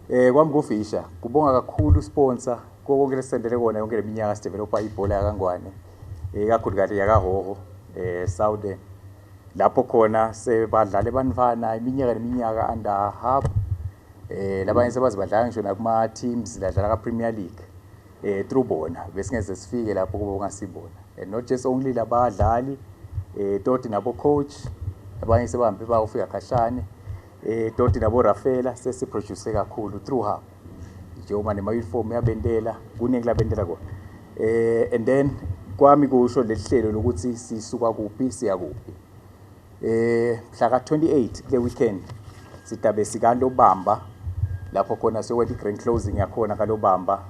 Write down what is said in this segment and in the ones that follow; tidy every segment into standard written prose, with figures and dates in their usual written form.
Kwami kufisha kubonga kakhulu sponsor konke lesendele kona yonke leminyaka sidevelopa ibhola yakaNgwane, ikakhulukazi yakaHhohho, Southern, lapho khona sebadlala abantwana iminyaka neminyaka under hub. Labanye sebaze badlala ngisho nakuma teams ladlala ka Premier League through bona. Besingeze sifike lapho kuba ungasibona, and not just only labadlali, toti nabo coach abanye sebahambe bayofika khashane, toti nabo Rafaela sesiproduce kakhulu through hub, njengoba nema uniform yabentela kuningi labentela kona. And then kwami kusho lelihlelo lokuthi sisuka kuphi siya kuphi. Mhla ka 28 kule weekend sidabe sikalobamba, lapho khona siyokwenza i-grand closing yakhona kalobamba.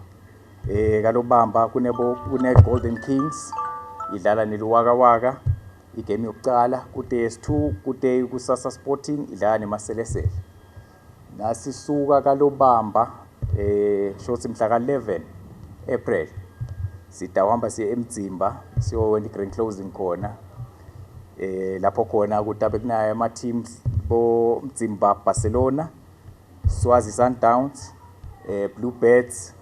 Kalobamba kunebo kune Golden Kings idlala neluwaka waka igame yokucala ku DS2, ku kusasa Sporting idlala nemaselesele. Nasisuka kalobamba, shothi mhla ka11 April sidawuhamba siye eMdzimba siyowenza i-grand closing khona, lapho khona kutabe kunayo ama teams bo Mdzimba Barcelona, Swazi Sundowns, Blue Birds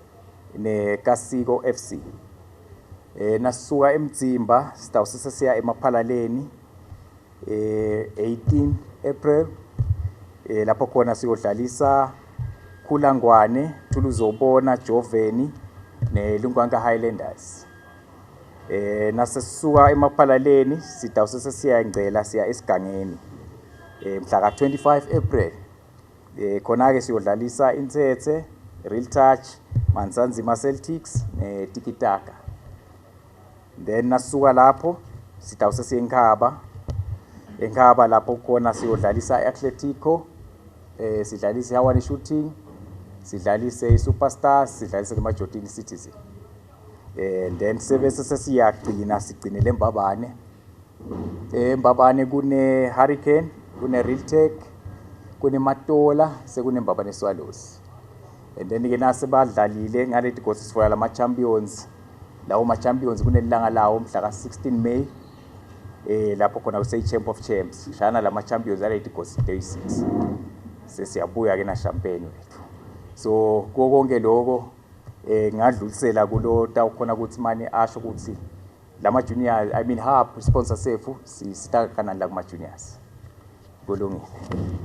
neKasiko FC. Nasisuka eMdzimba sitawusese siya emaphalaleni 18 April, lapho khona siyodlalisa Khulangwane, Thuluzobona, Joveni neLungwanka Highlanders. Nasesisuka emaphalaleni sitawusese siyangcela siya esigangeni mhla ka 25 April. Khona ke siyodlalisa Intsetse, Real Touch, Mansanzima Celtics neTikitaka. Then nasuka lapho sitawuse siye eNkhaba. ENkhaba lapho khona siyodlalisa iAtletico, sidlalise iHawane Shooting, sidlalise iSuperstars, sidlalise neMajotini Citizen. Then sebese sesiyagcina sigcinele eMbabane. EMbabane kune Hurricane, kune Real Tech, kune Matola, sekuneMbabane Swallows. And then ke nase badlalile ngaleti gosi sifoya lama champions, lawo ma champions kunelanga lawo mhla ka 16 May, lapho khona kuse Champ of Champs shana lama champions aleti gosi 36. Sesiyabuya ke na champagne wethu. So konke lokho ngadlulisela kulo tawukhona ukuthi manje asho ukuthi lama juniors, I mean hub sponsor sethu sitaka kanani la kuma juniors. Kulungile.